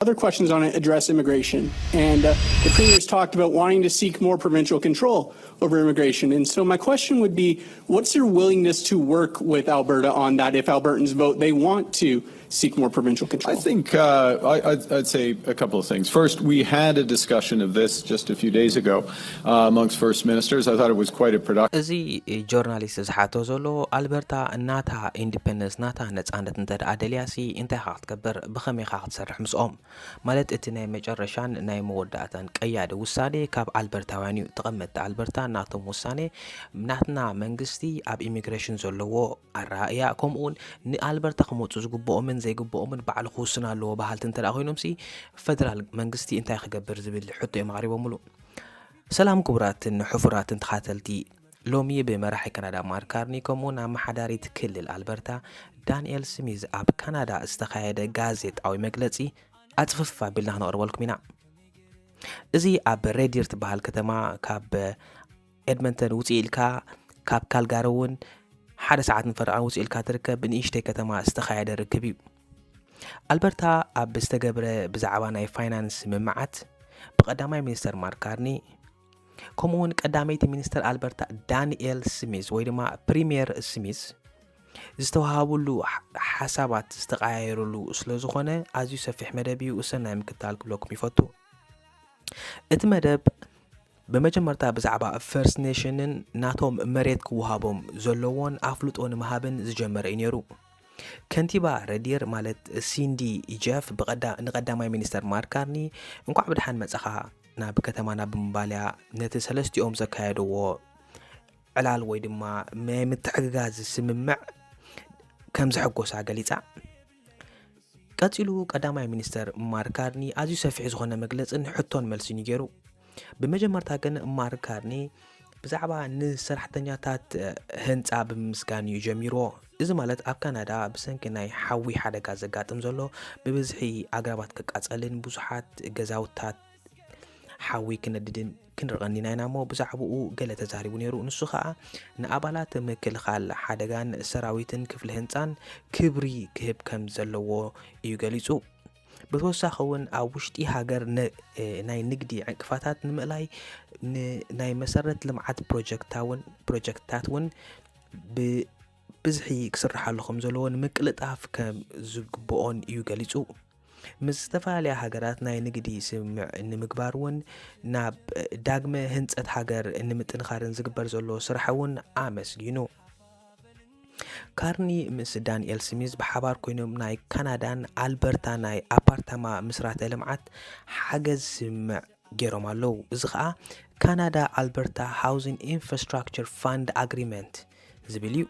Other questions on it address immigration. And uh, the premier's talked about wanting to seek more provincial control over immigration. And so my question would be, what's your willingness to work with Alberta on that if Albertans vote they want to seek more provincial control? I think uh, I, I'd, I'd say a couple of things. First, we had a discussion of this just a few days ago uh, amongst first ministers. I thought it was quite a productive. እዚ ጆርናሊስት ዝሓቶ ዘሎ ኣልበርታ ናታ ኢንዲፐንደንስ ናታ ነፃነት እንተ ደኣ ደልያሲ እንታይ ኢኻ ክትገብር፣ ብኸመይ ኢኻ ክትሰርሕ ምስኦም? ማለት እቲ ናይ መጨረሻን ናይ መወዳእታን ቀያዲ ውሳኔ ካብ ኣልበርታውያን እዩ። ተቐመጥቲ ኣልበርታ ናቶም ውሳኔ፣ ናትና መንግስቲ ኣብ ኢሚግሬሽን ዘለዎ ኣረኣእያ፣ ከምኡውን ንኣልበርታ ክመፁ ዝግብኦምን ዘይግብኦምን ባዕሉ ክውስን ኣለዎ በሃልቲ እንተ ደኣ ኮይኖምሲ፣ ፈደራል መንግስቲ እንታይ ክገብር ዝብል ሕቶ እዮም ኣቕሪቦምሉ። ሰላም ክቡራትን ሕፉራትን ተኻተልቲ፣ ሎሚ ብመራሒ ካናዳ ማርክ ካርኒ ከምኡውን ኣመሓዳሪት ክልል ኣልበርታ ዳንኤል ስሚዝ ኣብ ካናዳ ዝተኻየደ ጋዜጣዊ መግለጺ ኣጽፍፍ ኣቢልና ክነቕርበልኩም ኢና። እዚ ኣብ ሬዲር ትበሃል ከተማ ካብ ኤድመንተን ውፅእ ኢልካ፣ ካብ ካልጋሪ እውን ሓደ ሰዓት ንፈረቓ ውፅእ ኢልካ ትርከብ ንእሽተይ ከተማ ዝተኻየደ ርክብ እዩ። ኣልበርታ ኣብ ዝተገብረ ብዛዕባ ናይ ፋይናንስ ስምምዓት ብቐዳማይ ሚኒስተር ማርክ ካርኒ ከምኡውን ቀዳመይቲ ሚኒስተር ኣልበርታ ዳንኤል ስሚዝ ወይ ድማ ፕሪምየር ስሚዝ ዝተዋሃቡሉ ሓ- ሓሳባት ዝተቀያየሩሉ ስለ ዝኾነ ኣዝዩ ሰፊሕ መደብ እዩ። እሰናይ ምክትታል ክብለኩም ይፈቱ። እቲ መደብ ብመጀመርታ ብዛዕባ ፈርስት ኔሽንን ናቶም መሬት ክወሃቦም ዘለዎን ኣፍልጦ ንምሃብን ዝጀመረ እዩ ነይሩ። ከንቲባ ረዲር ማለት ሲንዲ ጀፍ ብቐዳ- ንቀዳማይ ሚኒስተር ማርክ ካርኒ እንኳዕ ብድሓን መጻኻ ናብ ከተማና ብምባልያ ነቲ ሰለስቲኦም ዘካየድዎ ዕላል ወይ ድማ ናይ ምትሕግጋዝ ስምምዕ ከም ዘሐጎሳ ገሊጻ። ቀጺሉ ቀዳማይ ሚኒስተር ማርክ ካርኒ ኣዝዩ ሰፊሕ ዝኾነ መግለጽን ሕቶን መልስን እዩ ገይሩ። ብመጀመርታ ግን ማርክ ካርኒ ብዛዕባ ንሰራሕተኛታት ህንጻ ብምምስጋን እዩ ጀሚርዎ። እዚ ማለት ኣብ ካናዳ ብሰንኪ ናይ ሓዊ ሓደጋ ዘጋጥም ዘሎ ብብዝሒ ኣግራባት ክቃጸልን ብዙሓት ገዛውታት ሓዊ ክነድድን ክንርቐን ኢና ኢና እሞ ብዛዕባኡ ገለ ተዛሪቡ ነይሩ። ንሱ ኸኣ ንኣባላት ምክልኻል ሓደጋን ሰራዊትን ክፍሊ ህንጻን ክብሪ ክህብ ከም ዘለዎ እዩ ገሊጹ። ብተወሳኺ እውን ኣብ ውሽጢ ሃገር ነ- ናይ ንግዲ ዕንቅፋታት ንምእላይ ን- ናይ መሰረት ልምዓት ፕሮጀክታውን ፕሮጀክትታት እውን ብብዝሒ ክስርሓሉ ከም ዘለዎ ንምቅልጣፍ ከም ዝግብኦን እዩ ገሊጹ። ምስ ዝተፈላለያ ሃገራት ናይ ንግዲ ስምምዕ ንምግባር እውን ናብ ዳግመ ህንፀት ሃገር ንምጥንኻርን ዝግበር ዘሎ ስራሕ እውን ኣመስጊኑ። ካርኒ ምስ ዳንኤል ስሚዝ ብሓባር ኮይኖም ናይ ካናዳን ኣልበርታ ናይ ኣፓርታማ ምስራተ ልምዓት ሓገዝ ስምምዕ ገይሮም ኣለዉ። እዚ ከዓ ካናዳ ኣልበርታ ሃውዚንግ ኢንፍራስትራክቸር ፋንድ ኣግሪመንት ዝብል እዩ።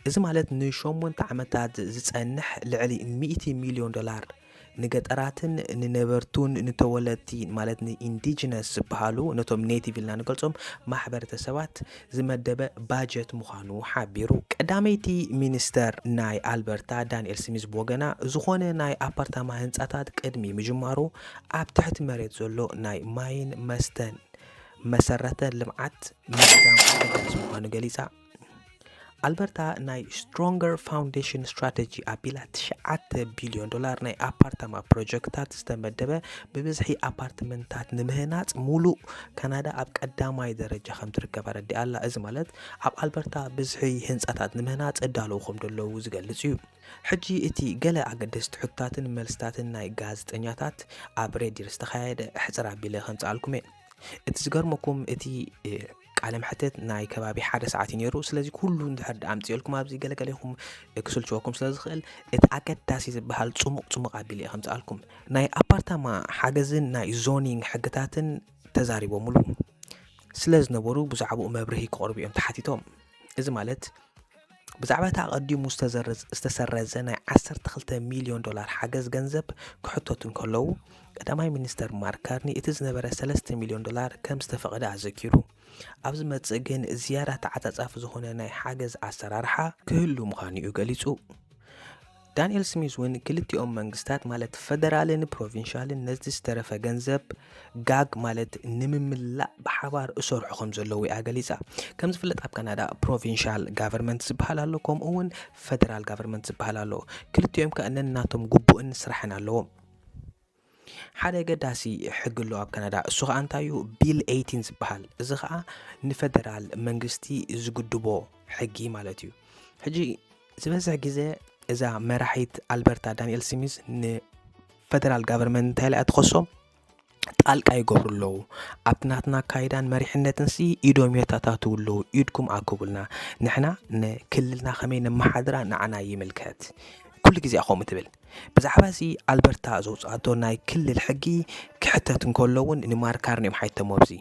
እዚ ማለት ንሸሞንተ ዓመታት ዝጸንሕ ልዕሊ ሚእቲ ሚልዮን ዶላር ንገጠራትን ንነበርቱን ንተወለድቲ ማለት ንኢንዲጂነስ ዝበሃሉ ነቶም ኔቲቭ ኢልና ንገልጾም ማሕበረተሰባት ዝመደበ ባጀት ምዃኑ ሓቢሩ። ቀዳመይቲ ሚኒስተር ናይ ኣልበርታ ዳንኤል ስሚዝ ብወገና ዝኾነ ናይ ኣፓርታማ ህንጻታት ቅድሚ ምጅማሩ ኣብ ትሕቲ መሬት ዘሎ ናይ ማይን መስተን መሰረተ ልምዓት ምዝዛም ኣገዳሲ ምዃኑ ገሊጻ። ኣልበርታ ናይ ስትሮንገር ፋውንዴሽን ስትራተጂ ኣቢላ ትሽዓተ ቢልዮን ዶላር ናይ ኣፓርታማ ፕሮጀክታት ዝተመደበ ብብዝሒ ኣፓርትመንታት ንምህናፅ ሙሉእ ካናዳ ኣብ ቀዳማይ ደረጃ ከም ትርከብ ኣረዲኣ ኣላ። እዚ ማለት ኣብ ኣልበርታ ብዝሒ ህንፃታት ንምህናፅ እዳለዉ ከም ዘለዉ ዝገልፅ እዩ። ሕጂ እቲ ገለ ኣገደስቲ ሕቶታትን መልስታትን ናይ ጋዜጠኛታት ኣብ ሬድዮ ዝተኻየደ ሕፅር ኣቢለ ከምፅኣልኩም እየ። እቲ ዝገርመኩም እቲ ቃለ መሕትት ናይ ከባቢ ሓደ ሰዓት እዩ ነይሩ። ስለዚ ኩሉ እንድሕር ኣምፅኤልኩም ኣብዚ ገለገለ ይኹም ክስልችወኩም ስለ ዝኽእል እቲ ኣገዳሲ ዝበሃል ፅሙቕ ፅሙቕ ኣቢለ እየ ከምፅኣልኩም። ናይ ኣፓርታማ ሓገዝን ናይ ዞኒንግ ሕግታትን ተዛሪቦምሉ ስለ ዝነበሩ ብዛዕባኡ መብርሂ ክቕርቡ እዮም ተሓቲቶም። እዚ ማለት ብዛዕባ እቲ ኣቐዲሙ ዝተሰረዘ ናይ ዓሰርተ ክልተ ሚልዮን ዶላር ሓገዝ ገንዘብ ክሕተቱ እንከለዉ ቀዳማይ ሚኒስተር ማርክ ካርኒ እቲ ዝነበረ ሰለስተ ሚልዮን ዶላር ከም ዝተፈቐደ ኣዘኪሩ። ኣብ ዝመጽእ ግን ዝያዳ ተዓጻጻፊ ዝኾነ ናይ ሓገዝ ኣሰራርሓ ክህሉ ምዃኑ እዩ ገሊጹ። ዳንኤል ስሚዝ እውን ክልቲኦም መንግስታት ማለት ፈደራልን ፕሮቪንሻልን ነቲ ዝተረፈ ገንዘብ ጋግ ማለት ንምምላእ ብሓባር እሰርሑ ከም ዘለዉ እያ ገሊጻ። ከም ዝፍለጥ ኣብ ካናዳ ፕሮቪንሻል ጋቨርመንት ዝበሃል ኣሎ፣ ከምኡ እውን ፈደራል ጋቨርመንት ዝበሃል ኣሎ። ክልቲኦም ከኣ ነናቶም ግቡእን ስራሕን ኣለዎም። ሓደ ገዳሲ ሕጊ ኣሎ ኣብ ካናዳ። እሱ ኸዓ እንታይ እዩ? ቢል ኤይቲን ዝበሃል። እዚ ኸዓ ንፈደራል መንግስቲ ዝግድቦ ሕጊ ማለት እዩ። ሕጂ ዝበዝሕ ግዜ እዛ መራሒት ኣልበርታ ዳንኤል ስሚዝ ንፈደራል ጋቨርመንት እንታይ ኢላ እያ ትኸሶም? ጣልቃ ይገብሩ ኣለዉ። ኣብቲ ናትና ኣካይዳን መሪሕነትን ሲ ኢዶም የታታትዉ ኣለዉ። ኢድኩም ኣክቡልና። ንሕና ንክልልና ከመይ ነመሓድራ ንዓና ይምልከት። ኩሉ ግዜ ከምኡ ትብል። ብዛዕባ እዚ ኣልበርታ ዘውፅኣቶ ናይ ክልል ሕጊ ክሕተት እንከሎ እውን ንማርክ ካርኒ እዮም ሓይተሞ ኣብዚ።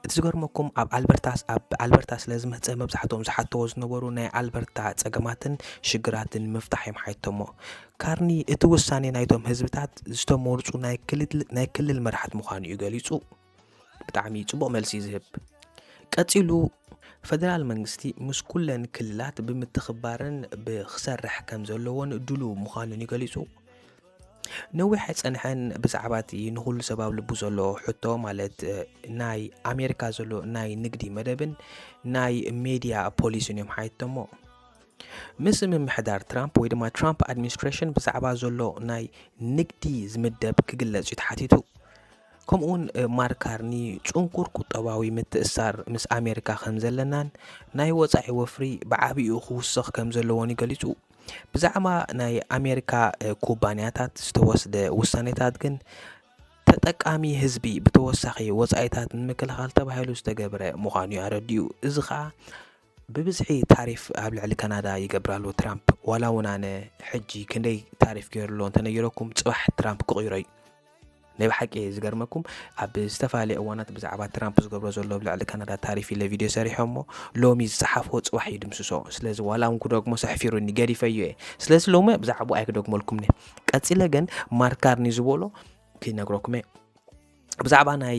እቲ ዝገርመኩም ኣብ ኣልበርታ ኣብ ኣልበርታ ስለ ዝመፀ መብዛሕትኦም ዝሓተዎ ዝነበሩ ናይ ኣልበርታ ፀገማትን ሽግራትን ንምፍታሕ እዮም ሓይተሞ። ካርኒ እቲ ውሳኔ ናይቶም ህዝብታት ዝተመርፁ ናይ ክልል ናይ ክልል መራሕቲ ምዃኑ እዩ ገሊፁ። ብጣዕሚ ፅቡቕ መልሲ እዩ ዝህብ። ቀፂሉ ፈደራል መንግስቲ ምስ ኩለን ክልላት ብምትኽባርን ብክሰርሕ ከም ዘለዎን ድሉው ምዃኑን እዩ ገሊፁ። ነዊሕ ኣይጸንሐን ብዛዕባ እቲ ንኹሉ ሰብ ኣብ ልቡ ዘሎ ሕቶ ማለት ናይ ኣሜሪካ ዘሎ ናይ ንግዲ መደብን ናይ ሜድያ ፖሊስን እዮም ሓይተሞ። ምስ ምምሕዳር ትራምፕ ወይ ድማ ትራምፕ ኣድሚኒስትሬሽን ብዛዕባ ዘሎ ናይ ንግዲ ዝምደብ ክግለጽ እዩ ተሓቲቱ። ከምኡውን ማርክ ካርኒ ጽንኩር ቁጠባዊ ምትእሳር ምስ ኣሜሪካ ከም ዘለናን ናይ ወጻኢ ወፍሪ ብዓቢኡ ክውስኽ ከም ዘለዎን ገሊጹ። ብዛዕባ ናይ ኣሜሪካ ኩባንያታት ዝተወስደ ውሳኔታት ግን ተጠቃሚ ህዝቢ ብተወሳኺ ወጻኢታት ንምክልኻል ተባሂሉ ዝተገብረ ምዃኑ እዩ ኣረዲኡ። እዚ ኸኣ ብብዝሒ ታሪፍ ኣብ ልዕሊ ካናዳ ይገብር ኣሎ ትራምፕ። ዋላ እውን ኣነ ሕጂ ክንደይ ታሪፍ ገይሩ ኣሎ እንተነጊረኩም ጽባሕ ትራምፕ ክቕይሮ እዩ። ናይ ብሓቂ ዝገርመኩም ኣብ ዝተፈላለየ እዋናት ብዛዕባ ትራምፕ ዝገብሮ ዘሎ ኣብ ልዕሊ ካናዳ ታሪፍ ኢለ ቪድዮ ሰሪሖ እሞ ሎሚ ዝጸሓፍዎ ጽባሕ ይድምስሶ። ስለዚ ዋላ እውን ክደግሞ ሰሕፊሩኒ ገዲፈዮ እየ። ስለዚ ሎሚ ብዛዕባኡ ኣይክደግመልኩምኒ። ቀጺለ ግን ማርክ ካርኒ ዝበሎ ክነግረኩም እየ። ብዛዕባ ናይ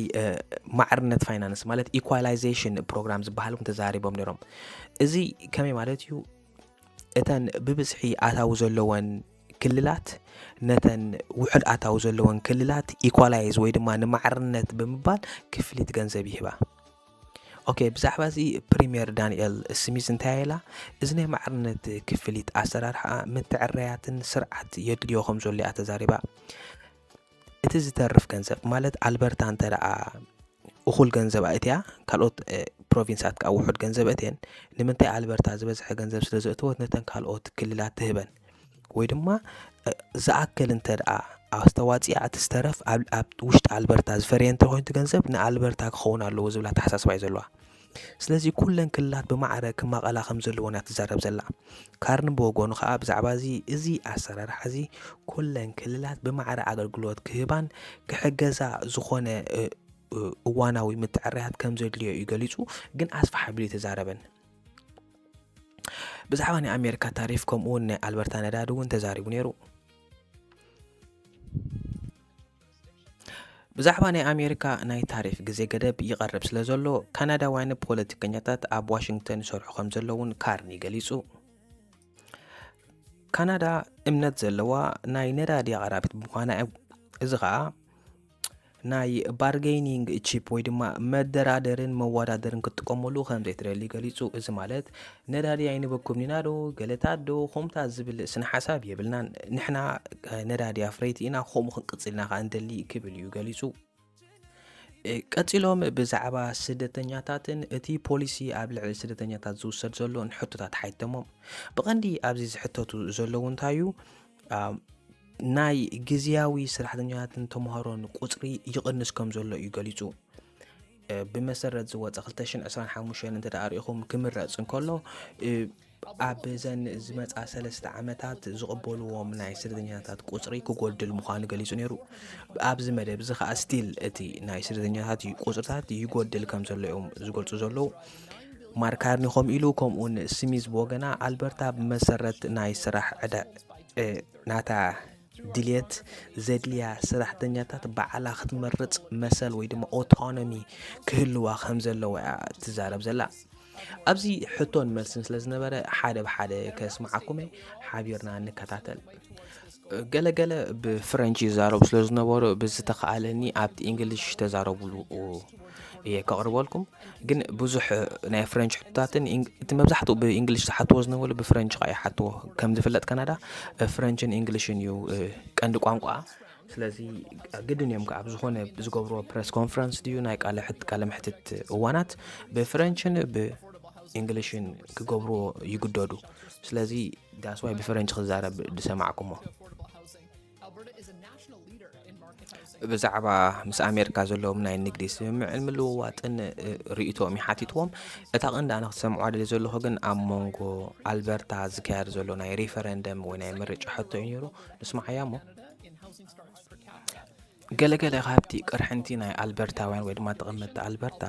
ማዕርነት ፋይናንስ ማለት ኢኳላይዜሽን ፕሮግራም ዝበሃል እውን ተዛሪቦም ነይሮም። እዚ ከመይ ማለት እዩ? እተን ብብዝሒ ኣታዊ ዘለወን ክልላት ነተን ውሑድ ኣታዊ ዘለወን ክልላት ኢኳላይዝ ወይ ድማ ንማዕርነት ብምባል ክፍሊት ገንዘብ ይህባ። ኦኬ፣ ብዛዕባ እዚ ፕሪምየር ዳንኤል ስሚዝ እንታይ ኢላ? እዚ ናይ ማዕርነት ክፍሊት ኣሰራርሓ ምትዕረያትን ስርዓት የድልዮ ከም ዘሎ እያ ተዛሪባ። እቲ ዝተርፍ ገንዘብ ማለት ኣልበርታ እንተ ደኣ እኹል ገንዘብ ኣእትያ ካልኦት ፕሮቪንሳት ከዓ ውሑድ ገንዘብ እትየን ንምንታይ ኣልበርታ ዝበዝሐ ገንዘብ ስለ ዘእተወት ነተን ካልኦት ክልላት ትህበን ወይ ድማ ዝኣክል እንተ ደኣ ኣስተዋፅኣ እቲ ዝተረፍ ኣብ ውሽጢ ኣልበርታ ዝፈረየ እንተኾይኑ ገንዘብ ንኣልበርታ ክኸውን ኣለዎ ዝብል ኣተሓሳስባ እዩ ዘለዋ። ስለዚ ኩለን ክልላት ብማዕረ ክማቐላ ከም ዘለወን እያ ትዛረብ ዘላ። ካርን ብወገኑ ከዓ ብዛዕባ እዚ እዚ ኣሰራርሓ እዚ ኩለን ክልላት ብማዕረ ኣገልግሎት ክህባን ክሕገዛ ዝኾነ እዋናዊ ምትዕርያት ከም ዘድልዮ እዩ ገሊጹ፣ ግን ኣስፍሕ ኣቢሉ ኣይተዛረበን። ብዛዕባ ናይ ኣሜሪካ ታሪፍ ከምኡውን ናይ ኣልበርታ ነዳዲ እውን ተዛሪቡ ነይሩ። ብዛዕባ ናይ ኣሜሪካ ናይ ታሪፍ ግዜ ገደብ ይቐርብ ስለ ዘሎ ካናዳውያን ፖለቲከኛታት ኣብ ዋሽንግተን ይሰርሑ ከም ዘለውን ካርኒ ገሊጹ። ካናዳ እምነት ዘለዋ ናይ ነዳዲ ኣቕራቢት ብምዃና እዩ። እዚ ኸኣ ናይ ባርጌኒንግ ቺፕ ወይ ድማ መደራደርን መወዳደርን ክትጥቀመሉ ከም ዘይትደሊ ገሊጹ። እዚ ማለት ነዳዲ ኣይንበኩም ኢና ዶ ገለታት ዶ ከምታ ዝብል ስነ ሓሳብ የብልናን። ንሕና ነዳዲ ኣፍረይቲ ኢና፣ ከምኡ ክንቅጽል ኢና ከኣ እንደሊ ክብል እዩ ገሊጹ። ቀጺሎም ብዛዕባ ስደተኛታትን እቲ ፖሊሲ ኣብ ልዕሊ ስደተኛታት ዝውሰድ ዘሎን ሕቶታት ሓይተሞም። ብቐንዲ ኣብዚ ዝሕተቱ ዘለዉ እንታይ እዩ? ናይ ግዝያዊ ስራሕተኛታትን ተምሃሮን ቁጽሪ ይቕንስ ከም ዘሎ እዩ ገሊጹ። ብመሰረት ዝወጸ ክልተ ሽሕን ዕስራን ሓሙሽተን እንተ ደኣ ርኢኹም ክምረጽ እንከሎ ኣብ ዘን ዝመጻ ሰለስተ ዓመታት ዝቕበልዎም ናይ ስደተኛታት ቁጽሪ ክጎድል ምዃኑ ገሊጹ ነይሩ። ኣብዚ መደብ እዚ ኸኣ ስቲል እቲ ናይ ስደተኛታት ቁጽርታት ይጎድል ከም ዘሎ እዮም ዝገልጹ ዘለዉ። ማርካርኒ ከምኡ ኢሉ ከምኡውን ስሚዝ ብወገና ኣልበርታ ብመሰረት ናይ ስራሕ ዕዳ ናታ ድልየት ዘድልያ ስራሕተኛታት ባዕላ ክትመርጽ መሰል ወይ ድማ ኦቶኖሚ ክህልዋ ከም ዘለዎ እያ ትዛረብ ዘላ። ኣብዚ ሕቶን መልስን ስለ ዝነበረ ሓደ ብሓደ ከስምዓኩም እየ፣ ሓቢርና ንከታተል። ገለ ገለ ብፍረንች ይዛረቡ ስለ ዝነበሩ ብዝተኻእለኒ ኣብቲ ኢንግሊሽ ተዛረቡሉ እየ ከቕርበልኩም። ግን ብዙሕ ናይ ፍረንች ሕቶታትን እቲ መብዛሕትኡ ብኢንግሊሽ ዝሓትዎ ዝነበሩ ብፍረንች ከዓ ይሓትዎ። ከም ዝፍለጥ ካናዳ ፍረንችን ኢንግሊሽን እዩ ቀንዲ ቋንቋ። ስለዚ ግድን እዮም ኣብ ዝኾነ ዝገብርዎ ፕረስ ኮንፈረንስ ድዩ ናይ ቃለ ሕት ቃለ መሕትት እዋናት ብፍረንችን ብእንግሊሽን ክገብርዎ ይግደዱ። ስለዚ that's why ብፍረንች ክዛረብ ዝሰማዕኩሞ። ብዛዕባ ምስ ኣሜሪካ ዘለዎም ናይ ንግዲ ስምምዕን ምልውዋጥን ርእይቶኦም ይሓቲትዎም። እታ ቀንዲ ኣነ ክትሰምዖ ደልየ ዘለኹ ግን ኣብ መንጎ ኣልበርታ ዝካየድ ዘሎ ናይ ሪፈረንደም ወይ ናይ ምርጫ ሕቶ እዩ ነይሩ። ንስማዓያ እሞ። ገለገለ ካብቲ ቅርሕንቲ ናይ ኣልበርታውያን ወይ ድማ ተቐመጥቲ ኣልበርታ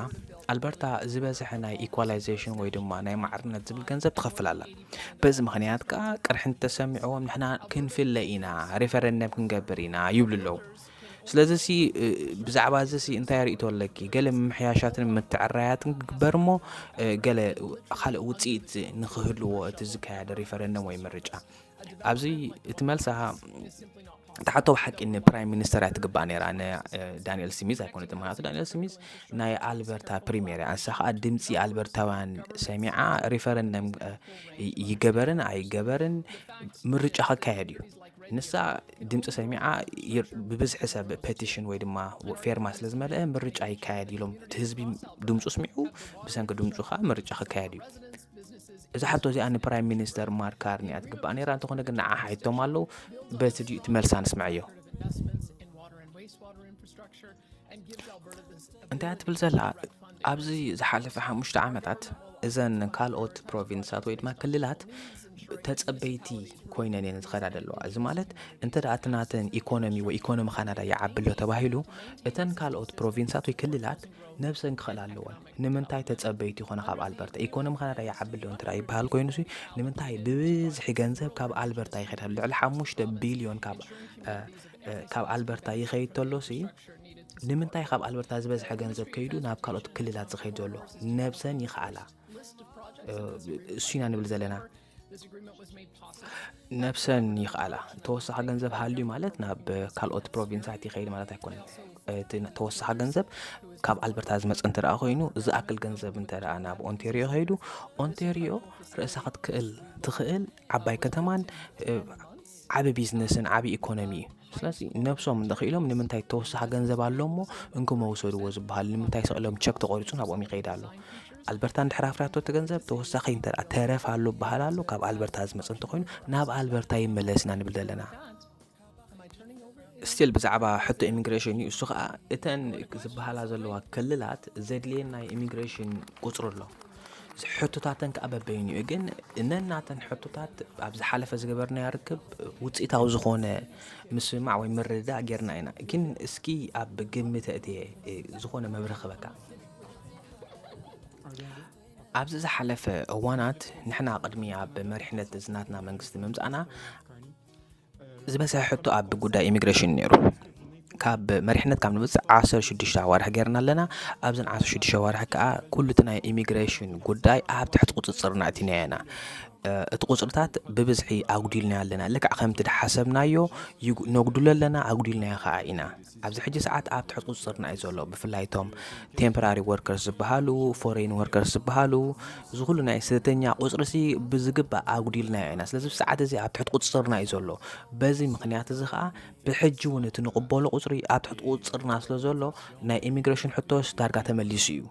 ኣልበርታ ዝበዝሐ ናይ ኢኳላይዜሽን ወይ ድማ ናይ ማዕርነት ዝብል ገንዘብ ትኸፍል ኣላ። በዚ ምኽንያት ከዓ ቅርሕንቲ ተሰሚዕዎም ንሕና ክንፍለ ኢና፣ ሪፈረንደም ክንገብር ኢና ይብሉ ኣለዉ። ስለዚ ሲ ብዛዕባ እዚ ሲ እንታይ ርእይቶ ኣለኪ? ገለ ምምሕያሻትን ምትዕራያትን ክግበር እሞ ገለ ካልእ ውፅኢት ንክህልዎ እቲ ዝካየድ ሪፈረንደም ወይ ምርጫ ኣብዚ እቲ መልሳ ተሓቶ ብሓቂ ንፕራይም ሚኒስተር እያ ትግባእ ነይራ፣ ንዳንኤል ስሚዝ ኣይኮነትን። ምክንያቱ ዳንኤል ስሚዝ ናይ ኣልበርታ ፕሪምየር እያ። እንሳ ከዓ ድምፂ ኣልበርታውያን ሰሚዓ ሪፈረንደም ይገበርን ኣይገበርን ምርጫ ክካየድ እዩ። ንሳ ድምፂ ሰሚዓ ብብዝሒ ሰብ ፔቲሽን ወይ ድማ ፌርማ ስለ ዝመልአ ምርጫ ይካየድ ኢሎም እቲ ህዝቢ ድምፁ ስሚዑ ብሰንኪ ድምፁ ከዓ ምርጫ ክካየድ እዩ። እዛ ሕቶ እዚኣ ንፕራይም ሚኒስተር ማርክ ካርኒ እያ ትግባእ ነይራ። እንተኾነ ግን ንዓ ሓይቶም ኣለዉ። በቲ ድዩ እቲ መልሳ ንስምዐዮ። እንታይ እያ ትብል ዘላ? ኣብዚ ዝሓለፈ ሓሙሽተ ዓመታት እዘን ካልኦት ፕሮቪንሳት ወይ ድማ ክልላት ተጸበይቲ ኮይነን እየን ዝኸዳ ዘለዋ። እዚ ማለት እንተ ደኣ እቲ ናተን ኢኮኖሚ ወይ ኢኮኖሚ ካናዳ ይዓቢ ኣሎ ተባሂሉ እተን ካልኦት ፕሮቪንሳት ወይ ክልላት ነብሰን ክኽእላ ኣለወን። ንምንታይ ተጸበይቲ ይኾና ካብ ኣልበርታ? ኢኮኖሚ ካናዳ ይዓቢ ኣሎ እንተ ይበሃል ኮይኑ ሲ ንምንታይ ብብዝሒ ገንዘብ ካብ ኣልበርታ ይኸድ ኣሎ? ልዕሊ ሓሙሽተ ቢልዮን ካብ ካብ ኣልበርታ ይኸይድ ተሎ ሲ ንምንታይ ካብ ኣልበርታ ዝበዝሐ ገንዘብ ከይዱ ናብ ካልኦት ክልላት ዝኸይድ ዘሎ? ነብሰን ይኽኣላ እሱ ኢና ንብል ዘለና። ነብሰን ይኽኣላ። ተወሳኺ ገንዘብ ሃልዩ ማለት ናብ ካልኦት ፕሮቪንሳት ይኸይድ ማለት ኣይኮነን። እቲ ተወሳኺ ገንዘብ ካብ ኣልበርታ ዝመፀ እንተ ደኣ ኮይኑ ዝኣክል ገንዘብ እንተ ደኣ ናብ ኦንቴሪዮ ከይዱ ኦንቴሪዮ ርእሳ ክትክእል ትኽእል ዓባይ ከተማን ዓቢ ቢዝነስን ዓቢ ኢኮኖሚ እዩ። ስለዚ ነብሶም እንተኽኢሎም ንምንታይ ተወሳኺ ገንዘብ ኣሎ እሞ እንኩም ውሰድዎ ዝበሃል ንምንታይ ስቕ ኢሎም ቸክ ተቖሪፁ ናብኦም ይኸይድ ኣሎ። ኣልበርታ እንድሕር ኣፍርያቶ እቲ ገንዘብ ተወሳኺ እንተ ደኣ ተረፍ ኣሎ በሃል ኣሎ ካብ ኣልበርታ ዝመፀ እንተኾይኑ ናብ ኣልበርታ ይመለስ ኢና ንብል ዘለና። ስቲል ብዛዕባ ሕቶ ኢሚግሬሽን እዩ። እሱ ከዓ እተን ዝበሃላ ዘለዋ ክልላት ዘድልየን ናይ ኢሚግሬሽን ቁፅሪ ኣሎ። ሕቶታተን ከዓ በበይኑ እዩ። ግን ነናተን ሕቶታት ኣብ ዝሓለፈ ዝገበርናዮ ርክብ ውፅኢታዊ ዝኾነ ምስምማዕ ወይ ምርድዳእ ጌርና ኢና። ግን እስኪ ኣብ ግምት እትየ ዝኾነ መብርህ ክበካ። ኣብዚ ዝሓለፈ እዋናት ንሕና ቅድሚ ኣብ መሪሕነት ዝናትና መንግስቲ ምምፃእና ዝበዝሐ ሕቶ ኣብ ጉዳይ ኢሚግሬሽን ነይሩ። ካብ መሪሕነት ካብ ንምፅእ ዓሰርተ ሽዱሽተ ኣዋርሕ ጌርና ኣለና። ኣብዘን ዓሰርተ ሽዱሽተ ኣዋርሕ ከዓ ኩሉ እቲ ናይ ኢሚግሬሽን ጉዳይ ኣብ ትሕቲ ቁፅፅርና እቲናዮ ኢና። እቲ ቁፅርታት ብብዝሒ ኣጉዲልና ኣለና። ልክዕ ከምቲ ድሓሰብናዮ ነጉድሎ ኣለና፣ ኣጉዲልናዮ ከዓ ኢና። ኣብዚ ሕጂ ሰዓት ኣብ ትሕቲ ቁፅፅርና እዩ ዘሎ። ብፍላይ እቶም ቴምፖራሪ ወርከርስ ዝበሃሉ፣ ፎሬን ወርከርስ ዝበሃሉ፣ እዚ ኩሉ ናይ ስደተኛ ቁፅሪ ሲ ብዝግባእ ኣጉዲልናዮ ኢና። ስለዚ ብሰዓት እዚ ኣብ ትሕቲ ቁፅፅርና እዩ ዘሎ። በዚ ምኽንያት እዚ ከዓ ብሕጂ እውን እቲ ንቕበሎ ቁፅሪ ኣብ ትሕቲ ቁፅፅርና ስለ ዘሎ ናይ ኢሚግሬሽን ሕቶስ ዳርጋ ተመሊሱ እዩ።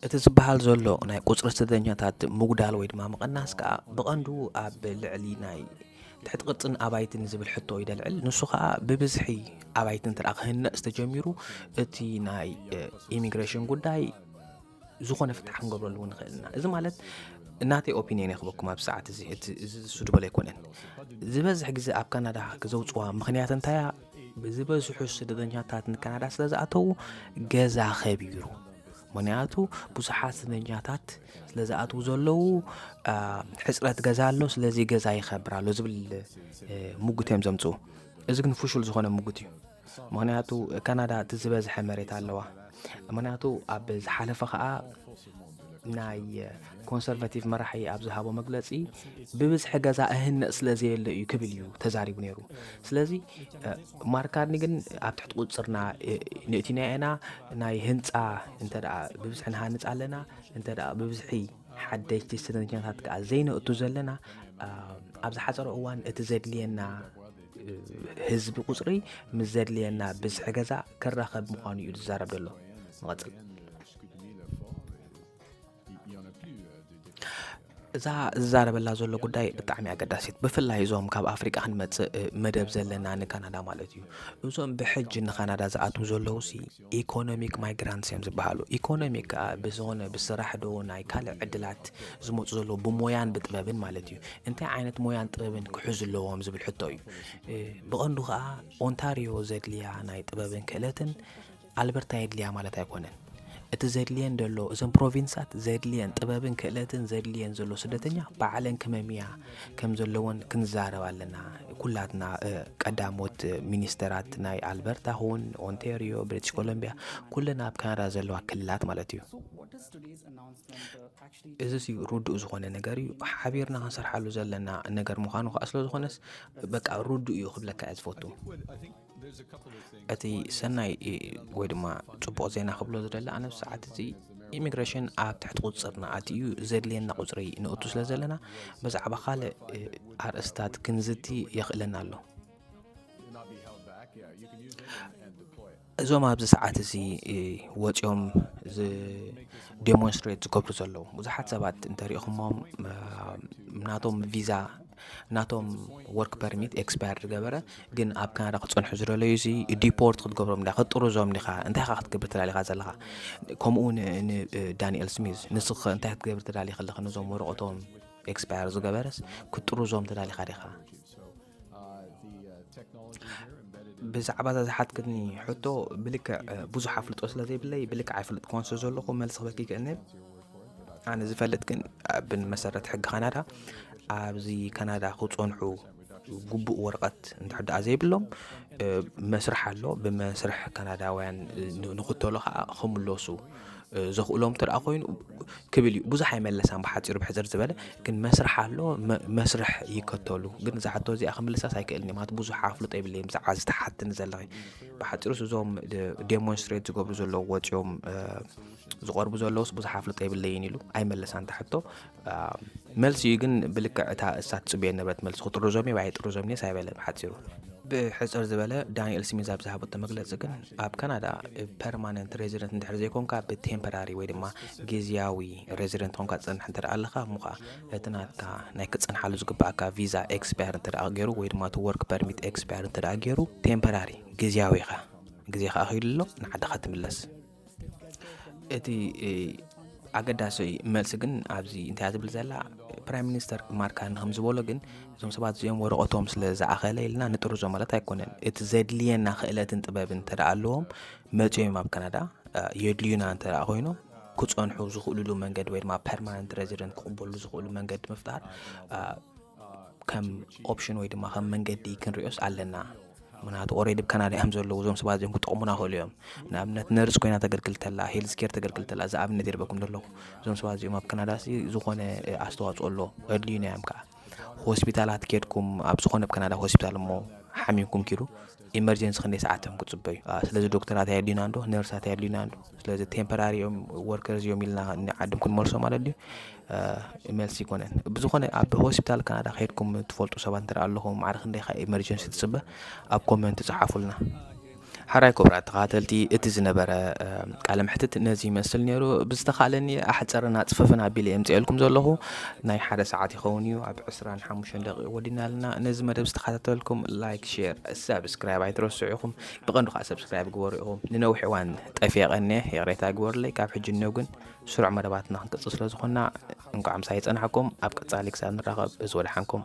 እቲ ዝበሃል ዘሎ ናይ ቁፅሪ ስደተኛታት ምጉዳል ወይ ድማ ምቕናስ ከዓ ብቐንዱ ኣብ ልዕሊ ናይ ትሕቲ ቅርፅን ኣባይትን ዝብል ሕቶ እዩ ደልዕል። ንሱ ከዓ ብብዝሒ ኣባይቲ እንተ ክህነፅ ተጀሚሩ እቲ ናይ ኢሚግሬሽን ጉዳይ ዝኾነ ፍታሕ ክንገብረሉ እውን ንኽእል ኢና። እዚ ማለት እናተይ ኦፒንየን ይኽበኩም ኣብ ሰዓት እዚ እቲ እዚ ዝስድበሉ ኣይኮነን። ዝበዝሕ ግዜ ኣብ ካናዳ ክዘውፅዋ ምኽንያት እንታያ ዝበዝሑ ስደተኛታት ንካናዳ ስለ ዝኣተዉ ገዛ ከቢሩ። ምኽንያቱ ብዙሓት ስደተኛታት ስለ ዝኣትዉ ዘለዉ ሕፅረት ገዛ ኣሎ፣ ስለዚ ገዛ ይኸብር ኣሎ ዝብል ምጉት እዮም ዘምፅኡ። እዚ ግን ፍሹል ዝኾነ ምጉት እዩ። ምኽንያቱ ካናዳ እቲ ዝበዝሐ መሬት ኣለዋ። ምኽንያቱ ኣብ ዝሓለፈ ከዓ ናይ ኮንሰርቫቲቭ መራሒ ኣብ ዝሃቦ መግለፂ ብብዝሒ ገዛ እህነፅ ስለ ዘየለ እዩ ክብል እዩ ተዛሪቡ ነይሩ። ስለዚ ማርክ ካርኒ ግን ኣብ ትሕቲ ቁፅርና ንእቲና ኢና ናይ ህንፃ እንተ ብብዝሒ ንሃንፅ ኣለና እንተ ብብዝሒ ሓደሽቲ ስደተኛታት ከዓ ዘይነእቱ ዘለና ኣብ ዝሓፀረ እዋን እቲ ዘድልየና ህዝቢ ቁፅሪ ምስ ዘድልየና ብዝሒ ገዛ ክራኸብ ምዃኑ እዩ ዝዛረብ ዘሎ። ንቐፅል። እዛ ዝዛረበላ ዘሎ ጉዳይ ብጣዕሚ ኣገዳሲት፣ ብፍላይ እዞም ካብ ኣፍሪቃ ክንመፅእ መደብ ዘለና ንካናዳ ማለት እዩ። እዞም ብሕጂ ንካናዳ ዝኣትዉ ዘለዉ ሲ ኢኮኖሚክ ማይግራንትስ እዮም ዝበሃሉ። ኢኮኖሚክ ከዓ ብዝኾነ ብስራሕ ዶ ናይ ካልእ ዕድላት ዝመፁ ዘለዉ ብሞያን ብጥበብን ማለት እዩ። እንታይ ዓይነት ሞያን ጥበብን ክሕዙ ኣለዎም ዝብል ሕቶ እዩ። ብቐንዱ ከዓ ኦንታሪዮ ዘድልያ ናይ ጥበብን ክእለትን ኣልበርታ የድልያ ማለት ኣይኮነን። እቲ ዘድልየን ዘሎ እዘን ፕሮቪንሳት ዘድልየን ጥበብን ክእለትን ዘድልየን ዘሎ ስደተኛ ባዕለን ክመምያ ከም ዘለዎን ክንዛረብ ኣለና። ኩላትና ቀዳሞት ሚኒስተራት ናይ ኣልበርታ ኹን ኦንቴሪዮ፣ ብሪቲሽ ኮሎምቢያ፣ ኩለን ኣብ ካናዳ ዘለዋ ክልላት ማለት እዩ። እዚ ሲ ርዱእ ዝኾነ ነገር እዩ። ሓቢርና ክንሰርሓሉ ዘለና ነገር ምዃኑ ከዓ ስለ ዝኾነስ በቃ ርዱእ እዩ ክብለካ እየ ዝፈቱ። እቲ ሰናይ ወይ ድማ ፅቡቕ ዜና ክብሎ ዝደሊ ኣነ ሰዓት እዚ ኢሚግሬሽን ኣብ ትሕቲ ቁፅፅርና ኣትዩ ዘድልየና ቁፅሪ ንእቱ ስለ ዘለና ብዛዕባ ካልእ ኣርእስታት ክንዝቲ የኽእለና ኣሎ። እዞም ኣብዚ ሰዓት እዚ ወፂኦም ዴሞንስትሬት ዝገብሩ ዘለዉ ብዙሓት ሰባት እንተሪእኹሞም ናቶም ቪዛ ናቶም ወርክ ፐርሚት ኤክስፓየር ዝገበረ ግን ኣብ ካናዳ ክፀንሑ ዝደለዩ ሲ ዲፖርት ክትገብሮም ዲኻ ክትጥርዞም ዲኻ እንታይ ኻ ክትገብር ተዳሊኻ ዘለኻ? ከምኡ ንዳንኤል ስሚዝ ንስኽ እንታይ ክትገብር ተዳሊኻ ኣለኻ? ነዞም ወረቐቶም ኤክስፓየር ዝገበረስ ክትጥርዞም ተዳሊኻ ዲኻ? ብዛዕባ እዛ ዝሓትክኒ ሕቶ ብልክዕ ብዙሕ ኣፍልጦ ስለ ዘይብለይ ብልክዕ ኣይፈልጥክዎን ስለ ዘለኹ መልሲ ክበኪ ይክእልኒ። ኣነ ዝፈልጥ ግን ብመሰረት ሕጊ ካናዳ ኣብዚ ካናዳ ክፀንሑ ግቡእ ወረቐት እንድሕር ደኣ ዘይብሎም መስርሕ ኣሎ። ብመስርሕ ካናዳውያን ንክተሎ ከዓ ክምለሱ ዘኽእሎም እንተደኣ ኮይኑ ክብል እዩ። ብዙሕ ኣይመለሳን ብሓፂሩ ብሕፅር ዝበለ ግን መስርሕ ኣሎ። መስርሕ ይከተሉ ግን እዛ ሕቶ እዚኣ ክምልሳስ ኣይክእልን ማለት ብዙሕ ኣፍልጦ የብለይ ብዛዕባ ዝተሓትኒ ዘለኺ ብሓፂሩስ እዞም ዴሞንስትሬት ዝገብሩ ዘለዉ ወፂኦም ዝቐርቡ ዘለውስ ብዙሕ ኣፍልጦ የብለይን ኢሉ ኣይመለሳን እታ ሕቶ። መልሲ እዩ ግን ብልክዕ እታ እሳ ትፅበዮ ነበረት መልሲ ክጥርዞም እዩ ኣይጥርዞም እኔስ ኣይበለ ብሓፂሩ። ብሕፅር ዝበለ ዳንኤል ስሚዝ ኣብ ዝሃበቶ መግለፂ ግን ኣብ ካናዳ ፐርማነንት ሬዚደንት እንድሕር ዘይኮንካ ብቴምፖራሪ ወይ ድማ ግዝያዊ ሬዚደንት ኮንካ ትፀንሕ እንተ ኣለኻ እሞ ከዓ እቲ ናትካ ናይ ክፀንሓሉ ዝግባኣካ ቪዛ ኤክስፓየር እንተ ገይሩ ወይ ድማ እቲ ወርክ ፐርሚት ኤክስፓየር እንተ ገይሩ ቴምፖራሪ ግዝያዊ ኢኻ ግዜ ከዓ ከይዱ ኣሎ ንዓድኻ ትምለስ። እቲ ኣገዳሲ መልሲ ግን ኣብዚ እንታይ ዝብል ዘላ ፕራይም ሚኒስተር ማርክ ካርኒ ከም ዝበሎ ግን እዞም ሰባት እዚኦም ወረቐቶም ስለ ዝኣኸለ ኢልና ንጥርዞ ማለት ኣይኮነን። እቲ ዘድልየና ክእለትን ጥበብን እንተ ኣለዎም መፅዮም ኣብ ካናዳ የድልዩና እንተ ኮይኖም ክፀንሑ ዝኽእሉሉ መንገዲ ወይ ድማ ፐርማነንት ሬዚደንት ክቕበሉ ዝኽእሉ መንገዲ ምፍጣር ከም ኦፕሽን ወይ ድማ ከም መንገዲ ክንሪኦስ ኣለና። ምክንያቱ ኦሬዲ ብካናዳ እዮም ዘለዉ እዞም ሰባት እዚኦም ክጠቕሙና ክእሉ እዮም። ንኣብነት ነርስ ኮይና ተገልግል ተላ ሄልዝ ኬር ተገልግል ተላ እዛ ኣብነት የርበኩም ዘለኹ እዞም ሰባት እዚኦም ኣብ ካናዳ ሲ ዝኾነ ኣስተዋፅኦ ኣሎ ኣድልዩና እዮም ከዓ ሆስፒታላት ኬድኩም ኣብ ዝኾነ ኣብ ካናዳ ሆስፒታል እሞ ሓሚምኩም ኪዱ ኢመርጀንሲ ክንደይ ሰዓት እዮም ክፅበዩ ስለዚ ዶክተራት ኣየድልዩና እንዶ ነርሳት ኣየድልዩና እንዶ ስለዚ ቴምፖራሪ እዮም ወርከርስ እዮም ኢልና ዓድም ክንመልሶ ማለት ድዩ? መልሲ ይኮነን። ብዝኾነ ኣብ ሆስፒታል ካናዳ ከይድኩም ትፈልጡ ሰባት እንተ ኣለኹም ማዕረ ክንደይ ኢኻ ኢመርጀንሲ ትፅበ ኣብ ኮመንት ፃሓፉልና። ሓራይ ክቡራት ተኸታተልቲ እቲ ዝነበረ ቃለ መሕትት ነዚ ይመስል ነይሩ። ብዝተኻለኒ ኣሕፀርን ኣፅፍፍን ኣቢለ የምፅኤልኩም ዘለኹ ናይ ሓደ ሰዓት ይኸውን እዩ። ኣብ ዕስራን ሓሙሽተን ደቂቕ ወዲና ኣለና። ነዚ መደብ ዝተኸታተልኩም ላይክ፣ ሼር፣ ሳብስክራይብ ኣይትረስዑ ኢኹም። ብቐንዱ ከዓ ሰብስክራይብ ግበሩ ኢኹም። ንነዊሕ እዋን ጠፊየ ቀንየ ይቕሬታ ግበሩለይ። ካብ ሕጂ እኒኦ ግን ስሩዕ መደባትና ክንቅፅል ስለ ዝኾንና እንኳዕ ምሳይ ይፀናሕኩም። ኣብ ቀፃሊ ክሳብ ንራኸብ እዚ ወደሓንኩም።